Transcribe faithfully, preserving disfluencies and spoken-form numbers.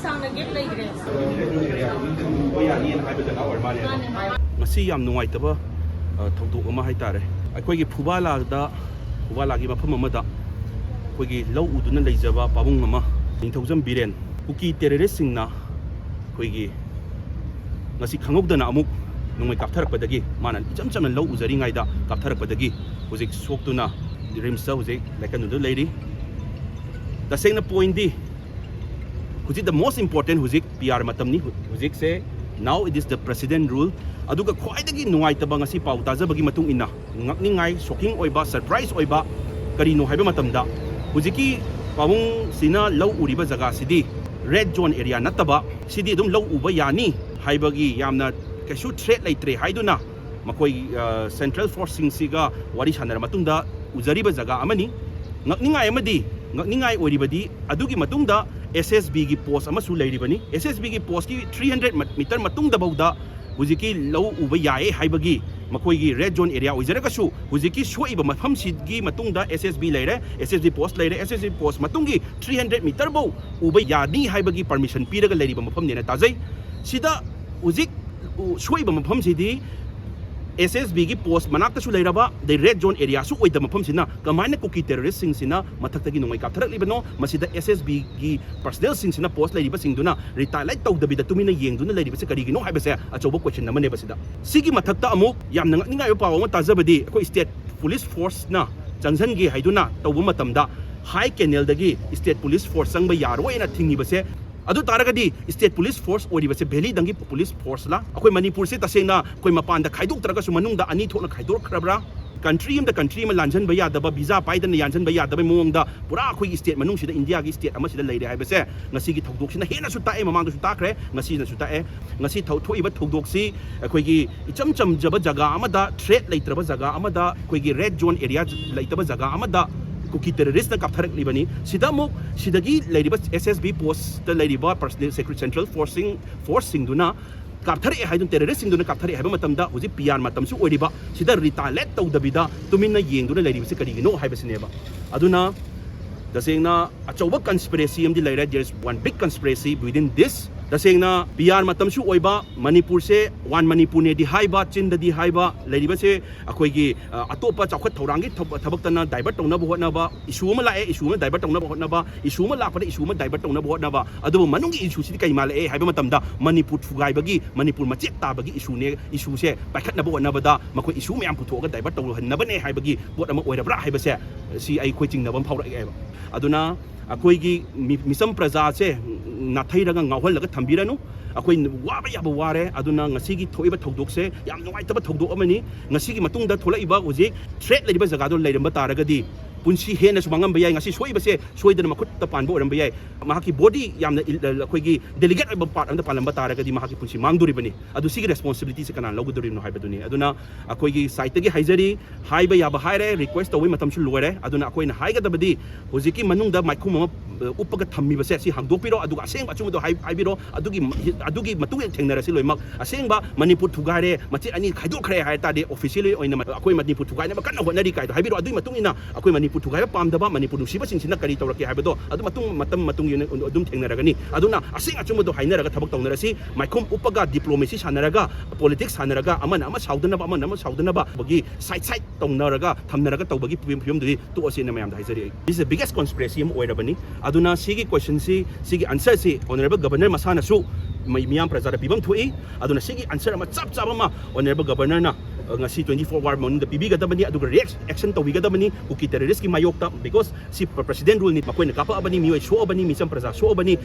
ꯁꯥꯡꯅ ꯒꯦꯞ ꯂꯩꯈ꯭ꯔꯦ꯫ ꯉꯁꯤ ꯌꯥꯝ ꯅꯨꯡꯉꯥꯏꯇꯕ ꯑ, ꯊꯧꯗꯣꯛ ꯑꯃ ꯍꯥꯏꯇꯥꯔꯦ꯫ ꯑꯩꯈꯣꯏꯒꯤ ꯐꯨꯕꯥꯂꯥꯗ, ꯐꯨꯕꯥꯂꯥꯒꯤ ꯃꯐꯝ ꯑꯃꯗ ꯑꯩꯈꯣꯏꯒꯤ ꯂꯧ ꯎꯗꯨꯅ ꯂꯩꯖꯕ ꯄꯥꯕꯨꯡ ꯑꯃ, ꯅꯤꯡꯊꯧꯖꯝ ꯕꯤꯔꯦꯟ, ꯀꯨꯀꯤ ꯇꯦꯔꯣꯔꯤꯁꯁꯤꯡꯅ ꯑꯩꯈꯣꯏꯒꯤ ꯉꯁꯤ ꯈꯪꯍꯧꯗꯅ ꯑꯃꯨꯛ ꯅꯣꯡꯃꯩ ꯀꯥꯞꯊꯔꯛꯄꯗꯒꯤ, ꯃꯥꯅ ꯏꯆꯝ ꯆꯝꯅ ꯂꯧ ꯎꯖꯔꯤꯉꯩꯗ ꯀꯥꯞꯊꯔꯛꯄꯗꯒꯤ ꯍꯧꯖꯤꯛ ꯁꯣꯛꯇꯨꯅ ꯔꯤꯝꯁꯇ ꯍꯧꯖꯤꯛ ꯂꯥꯏꯀꯠꯅꯗꯨꯅ ꯂꯩꯔꯤ꯫ ꯇꯁꯦꯡꯅ ꯄꯣꯏꯟꯗꯤ ꯍꯧꯖꯤꯛ the most important, ꯍꯧꯖꯤꯛ ꯄꯤ ꯑꯥꯔ ꯃꯇꯝꯅꯤ꯫ ꯍꯧꯖꯤꯛꯁꯦ now it is the president rule꯫ ꯑꯗꯨꯒ ꯈ꯭ꯋꯥꯏꯗꯒꯤ ꯅꯨꯡꯉꯥꯏꯇꯕ, ꯉꯁꯤ ꯄꯥꯎ ꯇꯥꯖꯕꯒꯤ ꯃꯇꯨꯡ ꯏꯟꯅ ꯉꯛꯅꯤꯡꯉꯥꯏ, ꯁꯣꯛꯀꯤꯡ ꯑꯣꯏꯕ, ꯁꯔꯄ꯭ꯔꯥꯏꯁ ꯑꯣꯏꯕ ꯀꯔꯤꯅꯣ ꯍꯥꯏꯕ ꯃꯇꯝꯗ, ꯍꯧꯖꯤꯛꯀꯤ ꯄꯥꯕꯨꯡꯁꯤꯅ ꯂꯧ ꯎꯔꯤꯕ ꯖꯒꯥꯁꯤꯗꯤ ꯔꯦꯗ ꯖꯣꯟ ꯑꯦꯔꯤꯌꯥ ꯅꯠꯇꯕ, ꯁꯤꯗꯤ ꯑꯗꯨꯝ ꯂꯧ ꯎꯕ ꯌꯥꯅꯤ ꯍꯥꯏꯕꯒꯤ ꯌꯥꯝꯅ ꯀꯩꯁꯨ ꯊ꯭ꯔꯦꯠ ꯂꯩꯇ꯭ꯔꯦ ꯍꯥꯏꯗꯨꯅ ꯃꯈꯣꯏ, ꯑ, ꯁꯦꯟꯇ꯭ꯔꯦꯜ ꯐꯣꯔꯁꯁꯤꯡꯁꯤꯒ ꯋꯥꯔꯤ ꯁꯥꯟꯅꯔ ꯃꯇꯨꯡꯗ ꯎꯖꯔꯤꯕ ꯖꯒꯥ ꯑꯃꯅꯤ꯫ ꯉꯛꯅꯤꯡꯉꯥꯏ ꯑꯃꯗꯤ, ꯉꯛꯅꯤꯡꯉꯥꯏ ꯑꯣꯏꯔꯤꯕꯗꯤ ꯑꯗꯨꯒꯤ ꯃꯇꯨꯡꯗ ꯑꯦꯁ ꯑꯦꯁ ꯕꯤꯒꯤ ꯄꯣꯁ ꯑꯃꯁꯨ ꯂꯩꯔꯤꯕꯅꯤ꯫ ꯑꯦꯁ ꯑꯦꯁ ꯕꯤꯒꯤ ꯄꯣꯁꯀꯤ ꯊ꯭ꯔꯤ ꯍꯟꯗ꯭ꯔꯦꯠ ꯃꯤꯇꯔ ꯃꯇꯨꯡꯗꯐꯥꯎꯗ ꯍꯧꯖꯤꯛꯀꯤ ꯂꯧ ꯎꯕ ꯌꯥꯏ ꯍꯥꯏꯕꯒꯤ ꯃꯈꯣꯏꯒꯤ ꯔꯦꯗ ꯖꯣꯟ ꯑꯦꯔꯤꯌꯥ ꯑꯣꯏꯖꯔꯒꯁꯨ, ꯍꯧꯖꯤꯛꯀꯤ ꯁꯣꯛꯏꯕ ꯃꯐꯝꯁꯤꯒꯤ ꯃꯇꯨꯡꯗ ꯑꯦꯁ ꯑꯦꯁ ꯕꯤ ꯂꯩꯔꯦ, ꯑꯦꯁ ꯑꯦꯁ ꯕꯤ ꯄꯣꯁ ꯂꯩꯔꯦ, ꯑꯦꯁ ꯑꯦꯁ ꯕꯤ ꯄꯣꯁ ꯃꯇꯨꯡꯒꯤ ꯊ꯭ꯔꯤ ꯍꯟꯗ꯭ꯔꯦꯠ ꯃꯤꯇꯔꯐꯧ ꯎꯕ ꯌꯥꯅꯤ ꯍꯥꯏꯕꯒꯤ ꯄꯔꯃꯤꯁꯟ ꯄꯤꯔꯒ ꯂꯩꯔꯤꯕ ꯃꯐꯝꯅꯦꯅ ꯇꯥꯖꯩ꯫ ꯁꯤꯗ ꯍꯧꯖꯤꯛ ꯎ-, ꯁꯣꯛꯏꯕ ꯃꯐꯝꯁꯤꯗꯤ ꯑꯦꯁ ꯑꯦꯁ ꯕꯤꯒꯤ ꯄꯣꯁ ꯃꯅꯥꯛꯇꯁꯨ ꯂꯩꯔꯕ, ꯑꯗꯩ ꯔꯦꯗ ꯖꯣꯟ ꯑꯦꯔꯤꯌꯥꯁꯨ ꯑꯣꯏꯗꯕ ꯃꯐꯝꯁꯤꯅ ꯀꯃꯥꯏꯅ ꯀꯨꯀꯤ ꯇꯦꯔꯣꯔꯤꯁꯁꯤꯡꯁꯤꯅ ꯃꯊꯛꯇꯒꯤ ꯅꯣꯡꯃꯩ ꯀꯥꯞꯊꯔꯛꯂꯤꯕꯅꯣ? ꯃꯁꯤꯗ ꯑꯦꯁ ꯑꯦꯁ ꯕꯤꯒꯤ ꯄꯔꯁꯅꯦꯜꯁꯤꯡꯁꯤꯅ, ꯄꯣꯁ ꯂꯩꯔꯤꯕꯁꯤꯡꯗꯨꯅ ꯔꯤꯇꯥꯂꯦꯠ ꯇꯧꯗꯕꯤꯗ ꯇꯨꯃꯤꯟꯅ ꯌꯦꯡꯗꯨꯅ ꯂꯩꯔꯤꯕꯁꯤ ꯀꯔꯤꯒꯤꯅꯣ ꯍꯥꯏꯕꯁꯦ ꯑꯆꯧꯕ ꯀꯣꯏꯁꯟ ꯑꯃꯅꯦꯕ꯫ ꯁꯤꯗ, ꯁꯤꯒꯤ ꯃꯊꯛꯇ ꯑꯃꯨꯛ ꯌꯥꯝꯅ ꯉꯛꯅꯤꯡꯉꯥꯏ ꯑꯣꯏꯕ ꯄꯥꯎ ꯑꯃ ꯇꯥꯖꯕꯗꯤ, ꯑꯩꯈꯣꯏ ꯁ꯭ꯇꯦꯠ ꯄꯨꯂꯤꯁ ꯐꯣꯔꯁꯅ ꯆꯪꯁꯤꯟꯒꯦ ꯍꯥꯏꯗꯨꯅ ꯇꯧꯕ ꯃꯇꯝꯗ ꯍꯥꯏ ꯀꯦꯅꯦꯜꯗꯒꯤ ꯁ꯭ꯇꯦꯠ ꯄꯨꯂꯤꯁ ꯐꯣꯔꯁ ꯆꯪꯕ ꯌꯥꯔꯣꯏꯅ ꯊꯤꯡꯉꯤꯕꯁꯦ꯫ ꯑꯗꯨ ꯇꯥꯔꯒꯗꯤ ꯁ꯭ꯇꯦꯠ ꯄꯨꯂꯤꯁ ꯐꯣꯔꯁ ꯑꯣꯏꯔꯤꯕꯁꯦ ꯚꯦꯂꯤꯗꯪꯒꯤ ꯄꯨꯂꯤꯁ ꯐꯣꯔꯁꯂ? ꯑꯩꯈꯣꯏ ꯃꯅꯤꯄꯨꯔꯁꯦ ꯇꯁꯦꯡꯅ ꯑꯩꯈꯣꯏ ꯃꯄꯥꯟꯗ ꯈꯥꯏꯗꯣꯛꯇ꯭ꯔꯒꯁꯨ ꯃꯅꯨꯡꯗ ꯑꯅꯤ ꯊꯣꯛꯅ ꯈꯥꯏꯗꯣꯛꯈ꯭ꯔꯕ꯭ꯔꯥ? ꯀꯟꯇ꯭ꯔꯤ ꯑꯃꯗ ꯀꯟꯇ꯭ꯔꯤ ꯑꯃ ꯂꯥꯟꯖꯟꯕ ꯌꯥꯗꯕ, ꯚꯤꯖꯥ ꯄꯥꯏꯗꯅ ꯌꯥꯟꯖꯟꯕ ꯌꯥꯗꯕꯩ ꯃꯑꯣꯡꯗ ꯄꯨꯔꯥ ꯑꯩꯈꯣꯏꯒꯤ ꯁ꯭ꯇꯦꯠ ꯃꯅꯨꯡꯁꯤꯗ, ꯏꯟꯗꯤꯌꯥꯒꯤ ꯁ꯭ꯇꯦꯠ ꯑꯃꯁꯤꯗ ꯂꯩꯔꯦ ꯍꯥꯏꯕꯁꯦ ꯉꯁꯤꯒꯤ ꯊꯧꯗꯣꯛꯁꯤꯅ ꯍꯦꯟꯅꯁꯨ ꯇꯥꯛꯑꯦ, ꯃꯃꯥꯡꯗꯁꯨ ꯇꯥꯛꯈ꯭ꯔꯦ, ꯉꯁꯤꯅꯁꯨ ꯇꯥꯛꯑꯦ꯫ ꯉꯁꯤ ꯊꯧ-, ꯊꯣꯛꯏꯕ ꯊꯧꯗꯣꯛꯁꯤ ꯑꯩꯈꯣꯏꯒꯤ ꯏꯆꯝ ꯆꯝꯖꯕ ꯖꯒꯥ ꯑꯃꯗ, ꯊ꯭ꯔꯦꯠ ꯂꯩꯇ꯭ꯔꯕ ꯖꯒꯥ ꯑꯃꯗ, ꯑꯩꯈꯣꯏꯒꯤ ꯔꯦꯗ ꯖꯣꯟ ꯑꯦꯔꯤꯌꯥ ꯂꯩꯇꯕ ꯖꯒꯥ ꯑꯃꯗ ꯀꯨꯀꯤ ꯇꯦꯔꯣꯔꯤꯁꯅ ꯀꯥꯞꯊꯔꯛꯂꯤꯕꯅꯤ꯫ ꯁꯤꯗ ꯑꯃꯨꯛ ꯁꯤꯗꯒꯤ ꯂꯩꯔꯤꯕ ꯑꯦꯁ ꯑꯦꯁ ꯕꯤ ꯄꯣꯁꯇ ꯂꯩꯔꯤꯕ ꯄꯔꯁꯅꯦꯜ ꯁꯦꯀ꯭ꯔꯦ-, ꯁꯦꯟꯇ꯭ꯔꯦꯜ ꯐꯣꯔꯁꯁꯤꯡ, ꯐꯣꯔꯁꯁꯤꯡꯗꯨꯅ ꯀꯥꯞꯊꯔꯛꯑꯦ ꯍꯥꯏꯗꯨꯅ, ꯇꯦꯔꯣꯔꯤꯁꯁꯤꯡꯗꯨꯅ ꯀꯥꯞꯊꯔꯛꯑꯦ ꯍꯥꯏꯕ ꯃꯇꯝꯗ, ꯍꯧꯖꯤꯛ ꯄꯤ ꯑꯥꯔ ꯃꯇꯝꯁꯨ ꯑꯣꯏꯔꯤꯕ, ꯁꯤꯗ ꯔꯤꯇꯥꯂꯦꯠ ꯇꯧꯗꯕꯤꯗ ꯇꯨꯃꯤꯟꯅ ꯌꯦꯡꯗꯨꯅ ꯂꯩꯔꯤꯕꯁꯤ ꯀꯔꯤꯒꯤꯅꯣ ꯍꯥꯏꯕꯁꯤꯅꯦꯕ꯫ ꯑꯗꯨꯅ ꯇꯁꯦꯡꯅ ꯑꯆꯧꯕ conspiracy ꯑꯃꯗꯤ ꯂꯩꯔꯦ, there is one big conspiracy within this. ꯇꯁꯦꯡꯅ ꯄꯤ ꯑꯥꯔ ꯃꯇꯝꯁꯨ ꯑꯣꯏꯕ, ꯃꯅꯤꯄꯨꯔꯁꯦ ꯋꯥꯟ ꯃꯅꯤꯄꯨꯔꯅꯦꯗꯤ ꯍꯥꯏꯕ, ꯆꯤꯟꯗꯗꯤ ꯍꯥꯏꯕ, ꯂꯩꯔꯤꯕꯁꯦ ꯑꯩꯈꯣꯏꯒꯤ ꯑ, ꯑꯇꯣꯞꯄ ꯆꯥꯎꯈꯠ ꯊꯧꯔꯥꯡꯒꯤ ꯊꯕꯛꯇꯅ divert ꯇꯧꯅꯕ ꯍꯣꯠꯅꯕ, issue ꯑꯃ ꯂꯥꯛꯑꯦ, issue ꯑꯃ divert ꯇꯧꯅꯕ ꯍꯣꯠꯅꯕ, issue ꯑꯃ ꯂꯥꯛꯄꯗ issue ꯑꯃ divert ꯇꯧꯅꯕ ꯍꯣꯠꯅꯕ꯫ ꯑꯗꯨꯕꯨ ꯃꯅꯨꯡꯒꯤ issue ꯁꯤꯗꯤ ꯀꯩ ꯃꯥꯜꯂꯛꯑꯦ ꯍꯥꯏꯕ ꯃꯇꯝꯗ, ꯃꯅꯤꯄꯨꯔ ꯊꯨꯒꯥꯏꯕꯒꯤ, ꯃꯅꯤꯄꯨꯔ ꯃꯆꯦꯠ ꯇꯥꯕꯒꯤ issue ꯅꯦ, issue ꯁꯦ ꯄꯥꯏꯈꯠꯅꯕ ꯍꯣꯠꯅꯕꯗ ꯃꯈꯣꯏ issue ꯃꯌꯥꯝ ꯄꯨꯊꯣꯛꯑꯒ divert ꯇꯧꯍꯟꯅꯕꯅꯦ ꯍꯥꯏꯕꯒꯤ ꯄꯣꯠ ꯑꯃ ꯑꯣꯏꯔꯕ꯭ꯔꯥ ꯍꯥꯏꯕꯁꯦ, ꯁꯤ ꯑꯩꯈꯣꯏ ꯆꯤꯡꯅꯕ ꯑꯃ ꯐꯥꯎꯔꯛꯑꯦꯕ꯫ ꯑꯗꯨꯅ ꯑꯩꯈꯣꯏꯒꯤ ꯃꯤ-, ꯃꯤꯆꯝ ꯄ꯭ꯔꯖꯥꯁꯦ ꯅꯥꯊꯩꯔꯒ ꯉꯥꯎꯍꯜꯂꯒ ꯊꯝꯕꯤꯔꯅꯨ꯫ ꯑꯩꯈꯣꯏ ꯋꯥꯕ ꯌꯥꯕ ꯋꯥꯔꯦ꯫ ꯑꯗꯨꯅ ꯉꯁꯤꯒꯤ ꯊꯣꯛꯏꯕ ꯊꯧꯗꯣꯛꯁꯦ ꯌꯥꯝ ꯅꯨꯡꯉꯥꯏꯇꯕ ꯊꯧꯗꯣꯛ ꯑꯃꯅꯤ꯫ ꯉꯁꯤꯒꯤ ꯃꯇꯨꯡꯗ ꯊꯣꯛꯂꯛꯏꯕ ꯍꯧꯖꯤꯛ threat ꯂꯩꯔꯤꯕ ꯖꯒꯥꯗꯣ ꯂꯩꯔꯝꯕ ꯇꯥꯔꯒꯗꯤ ꯄꯨꯟꯁꯤ ꯍꯦꯟꯅꯁꯨ ꯃꯥꯡꯉꯝꯕ ꯌꯥꯏ꯫ ꯉꯁꯤ ꯁꯣꯛꯏꯕꯁꯦ ꯁꯣꯏꯗꯅ ꯃꯈꯨꯠꯇ ꯄꯥꯟꯕ ꯑꯣꯏꯔꯝꯕ ꯌꯥꯏ꯫ ꯃꯍꯥꯛꯀꯤ body ꯌꯥꯝꯅ ꯏꯜ-, ꯑꯩꯈꯣꯏꯒꯤ delicate ꯑꯣꯏꯕ part ꯑꯃꯗ ꯄꯥꯜꯂꯝꯕ ꯇꯥꯔꯒꯗꯤ ꯃꯍꯥꯛꯀꯤ ꯄꯨꯟꯁꯤ ꯃꯥꯡꯗꯣꯔꯤꯕꯅꯤ꯫ ꯑꯗꯨ ꯁꯤꯒꯤ responsibility ꯁꯦ ꯀꯅꯥꯅ ꯂꯧꯒꯗꯣꯔꯤꯕꯅꯣ ꯍꯥꯏꯕꯗꯨꯅꯤ꯫ ꯑꯗꯨꯅ ꯑꯩꯈꯣꯏꯒꯤ side ꯇꯒꯤ ꯍꯥꯏꯖꯔꯤ, ꯍꯥꯏꯕ ꯌꯥꯕ ꯍꯥꯏꯔꯦ, request ꯇꯧꯕꯒꯤ ꯃꯇꯝꯁꯨ ꯂꯣꯏꯔꯦ꯫ ꯑꯗꯨꯅ ꯑꯩꯈꯣꯏꯅ ꯍꯥꯏꯒꯗꯕꯗꯤ ꯍꯧꯖꯤꯛꯀꯤ ꯃꯅꯨꯡꯗ ꯃꯥꯏꯈꯨꯝ ꯑꯃ, ꯑ, ꯎꯞꯄꯒ ꯊꯝꯃꯤꯕꯁꯦ ꯁꯤ ꯍꯥꯡꯗꯣꯛꯄꯤꯔꯣ, ꯑꯗꯨꯒ ꯑꯁꯦꯡꯕ ꯑꯆꯨꯝꯕꯗꯣ ꯍꯥꯏ-, ꯍꯥꯏꯕꯤꯔꯣ꯫ ꯑꯗꯨꯒꯤ ꯃ-, ꯑꯗꯨꯒꯤ ꯃꯇꯨꯡ ꯏꯟꯅ ꯊꯦꯡꯅꯔꯁꯤ ꯂꯣꯏꯅꯃꯛ꯫ ꯑꯁꯦꯡꯕ ꯃꯅꯤꯄꯨꯔ ꯊꯨꯒꯥꯏꯔꯦ, ꯃꯆꯦꯠ ꯑꯅꯤ ꯈꯥꯏꯗꯣꯛꯈ꯭ꯔꯦ ꯍꯥꯏ ꯇꯥꯔꯗꯤ officially ꯑꯣꯏꯅ ꯃ-, ꯑꯩꯈꯣꯏ ꯃꯅꯤꯄꯨꯔ ꯊꯨꯒꯥꯏꯅꯕ ꯀꯟꯅ ꯍꯣꯠꯅꯔꯤ ꯀꯥꯏꯗꯣ ꯍꯥꯏꯕꯤꯔꯣ꯫ ꯑꯗꯨꯒꯤ ꯃꯇꯨꯡ ꯏꯟꯅ ꯑꯩꯈꯣꯏ ꯃꯅꯤꯄꯨꯔ ꯊꯨꯒꯥꯏꯕ ꯄꯥꯝꯗꯕ ꯃꯅꯤꯄꯨꯔ ꯅꯨꯡꯁꯤꯕꯁꯤꯡꯁꯤꯅ ꯀꯔꯤ ꯇꯧꯔꯛꯀꯦ ꯍꯥꯏꯕꯗꯣ ꯑꯗꯨ ꯃꯇꯨꯡ, ꯃꯇꯝ ꯃꯇꯨꯡꯒꯤ ꯑꯣꯏꯅ ꯑꯗꯨꯝ ꯊꯦꯡꯅꯔꯒꯅꯤ꯫ ꯑꯗꯨꯅ ꯑꯁꯦꯡ ꯑꯆꯨꯝꯕꯗꯣ ꯍꯥꯏꯅꯔꯒ ꯊꯕꯛ ꯇꯧꯅꯔꯁꯤ꯫ ꯃꯥꯏꯈꯨꯝ ꯎꯞꯄꯒ diplomacy ꯁꯥꯟꯅꯔꯒ, politics ꯁꯥꯟꯅꯔꯒ, ꯑꯃꯅ ꯑꯃ ꯁꯥꯎꯗꯅꯕ, ꯑꯃꯅ ꯑꯃ ꯁꯥꯎꯗꯅꯕ, ꯑꯩꯈꯣꯏꯒꯤ side side ꯇꯧꯅꯔꯒ ꯊꯝꯅꯔꯒ ꯇꯧꯕꯒꯤ ꯐꯤꯕꯝ, ꯐꯤꯕꯝꯗꯨꯗꯤ ꯇꯣꯛꯑꯁꯦꯅ ꯃꯌꯥꯝꯗ ꯍꯥꯏꯖꯔꯤ ꯑꯩ꯫ This is the biggest conspiracy ꯑꯃ ꯑꯣꯏꯔꯕꯅꯤ꯫ ꯑꯗꯨꯅ ꯁꯤꯒꯤ question ꯁꯤ, ꯁꯤꯒꯤ answer ꯁꯤ Honourable Governor ꯃꯁꯥꯅꯁꯨ ꯃꯤ-, ꯃꯤꯌꯥꯝ ꯄ꯭ꯔꯖꯥꯗ ꯄꯤꯐꯝ ꯊꯣꯛꯏ꯫ ꯑꯗꯨꯅ ꯁꯤꯒꯤ answer ꯑꯃ ꯆꯞ ꯆꯥꯕ ꯑꯃ Honourable Governor ꯅ, ꯑ, ꯉꯁꯤ twenty four hour ꯃꯅꯨꯡꯗ ꯄꯤꯕꯤꯒꯗꯕꯅꯤ, ꯑꯗꯨꯒ react, action ꯇꯧꯕꯤꯒꯗꯕꯅꯤ ꯀꯨꯀꯤ terrorist ꯀꯤ ꯃꯥꯌꯣꯛꯇ, because ꯁꯤ ꯄ꯭ꯔ-, President rule ꯅꯤ, ꯃꯈꯣꯏꯅ ꯀꯥꯞꯄꯛꯑꯕꯅꯤ, ꯃꯤꯑꯣꯏ ꯁꯣꯛꯑꯕꯅꯤ, ꯃꯤꯆꯝ ꯄ꯭ꯔꯖꯥ ꯁꯣꯛꯑꯕꯅꯤ꯫